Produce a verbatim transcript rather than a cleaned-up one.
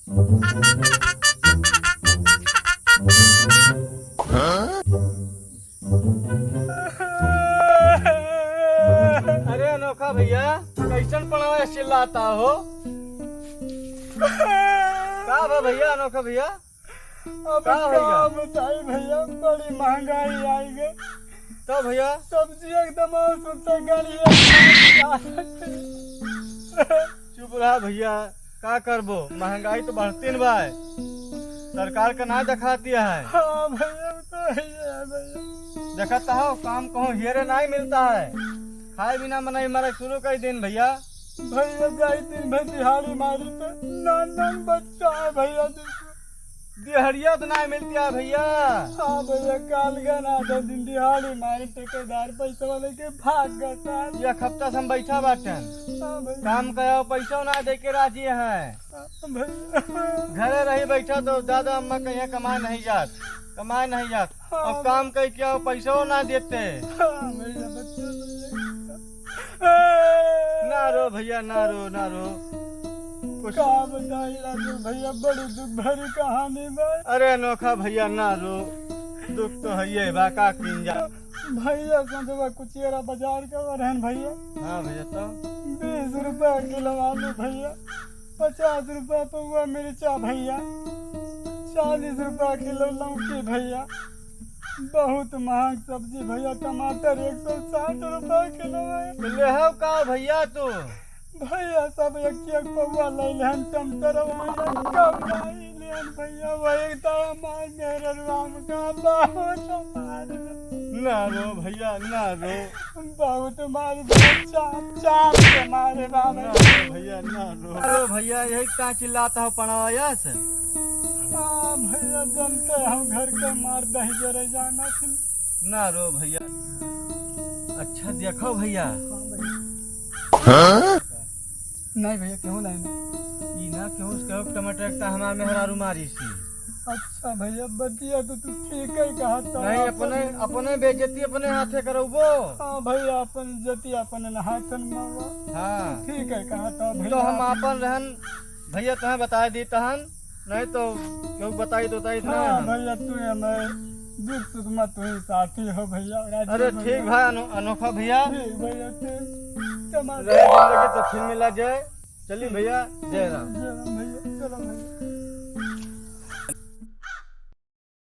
अरे अनोखा भइया, कइसन पड़वा चिल्लात हो? का बा भइया, अनोखा भइया? अब का का भइया? बताई भइया, बड़ी महंगाई आइ गै। तब भइया? सब्जी एकदम और सुनते गलिया। चुप रहा भइया, का करबो, महंगाई तो बढ़ते न बा। सरकार का ना देखात है। हाँ भइया, वो तो है ही है भइया। देखत हो, काम कहूँ हेरे नाहीं मिलत है, खाए बिना मनई मरे शुरू कइ दिन भइया। भइया जाई दिन भर दिहाड़ी मारी तो नान नान बच्चा है भइया, देखो। दिहड़िया तो नाहीं मिलत है भइया। हाँ भइया, काल गन आधा दिन दिहाड़ी मारी, ठेकेदार पैसा लेके भाग गया साहब। एक हफ्ता से हम बैठा बाटन। हाँ भइया। काम करो, पैसा ना दे के राजी है। हाँ भइया। घरे रही बैठा तो दादा अम्मा कहिया कमाए नहीं जात, कमाए नहीं जात। हाँ। अब काम कइ के आओ, पैसो ना देते। हाँ भइया, बच्चा भइया। ना रो भइया, ना रो, ना रो। कुछ का बताई राजू भइया, बड़ी दुख भरी कहानी बा। अरे अनोखा भइया, ना रो, दुख तो है ये बा, का कीन जा। भइया संतवा कुचियरा बाजार का रहन भइया। हाँ भइया, तो? बीस रुपया किलो आलू भइया, पचास रुपया पौवा मिर्चा भइया, चालीस रुपया किलो लौकी भइया, बहुत महंग सब्जी भइया, टमाटर एक सौ साठ रुपया किलो है। तो लेहव का भइया तू? भइया सब एक एक पौवा ले लेहन, टमाटर वहाँ कम नहीं लेहन भइया, वही तो हमार मेहररुआ का बहुत मार। ना रो भइया, ना रो। बहुत मार भइया, चाप, चाप के मारे बाबा। ना रो भइया, ना रो। अरे भइया, यही का चिल्लात हो पड़वा से? हाँ भइया, जनते हो घर के मार दही जरे जाना थी। ना रो भइया। अच्छा देखो भइया। हाँ भइया। हाँ? नहीं भइया, केहू नहीं ना। ई ना केहू से कहो टमाटर एक हमार मेहरारू मारी सी। अच्छा भइया, बतिया तो तू ठीक ही कहा था। नहीं, अपन अपने, अपने बेइज्जती अपने हाथे करउबो। हाँ भइया, अपन इज्जती अपने न हाथन में बा। हाँ। ठीक ही कहा था भइया। तो हम आपन रहन भइया, तोहे बताइ दी तहन, नहीं तो केहू बताई तो बताई हाँ ना। भइया, तू हमें दुख सुख में तू ही साथी हो भइया, राजू अरे भइया। ठीक भाई, अनो-, अनोखा भइया। ठीक भइया, ठीक। चलो। रहे जिंदगी तो फिर मिला जाए। चली भइया, जय राम। जय राम भइया, चलो भइया।